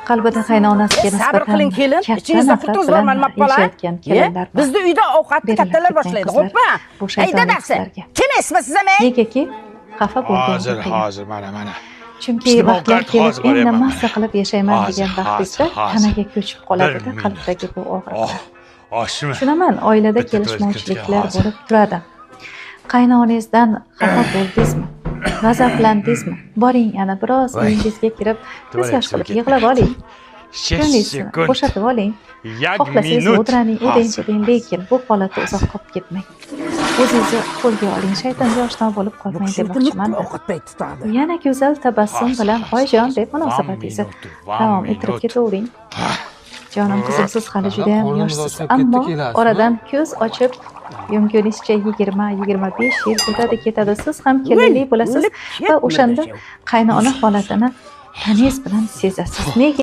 Qalbida qaynonasiga Sabr nisbatan qiling, kelin. katta Ichingizda nafrat qurtingiz bor, bilan mana bola. yashayotgan kelinlar bor. Bizni uyda ovqatni Berilib kattalar ketgan boshlaydi, qizlar xo'pmi? bu Ey shaytoniy dadasi, qizlarga. kim esmi siz ham, ey? Negaki xafa bo'lgan Hozir, qiyin. hozir, mana, mana. Chunki Pishib vaqtlar ovqat kelib hozir endi boryapman mazza mana. qilib yashayman Hozir, degan vaqtingizda hozir, hozir. tanaga ko'chib qoladida Bir minut. qalbdagi bu og'riqlar. Oh, oshmi? Tushunaman, oilada Bitta kelishmovchiliklar hozir. bo'lib turadi. Qaynonangizdan xafa bo'ldingizmi? G'azablandingizmi? Boring, ana biroz Voy. uyingizga kirib, ko'z yosh qilib Tuvaletga yig'lab oling. Шесть Ko'nglingizni секунд. bo'shatib oling. Як Xohlasangiz minut. o'diraning, o'dang Hozir, deding, lekin bu holatda uzoq qolib ketmang. O'zingizni qo'lga oling, shaytonga oshno bo'lib qolmang demoqchiman. Ovqat payt tutadi. Yana go'zal tabassum Hozir, bilan hozir, "Oyijon" deb hozir. munosabatingizni One minute, one davom ettirib minute. ketavering. Jonim qizim, siz hali juda ham Qornimiz yoshsiz, ochib ketdi, ammo kelasizmi? oradan ko'z ochib yumgunizcha 20-25 yil o'tadi ketadi, siz ham kelinli bo'lasiz va o'shanda qaynona holatini taniz bilan sezasiz. Nega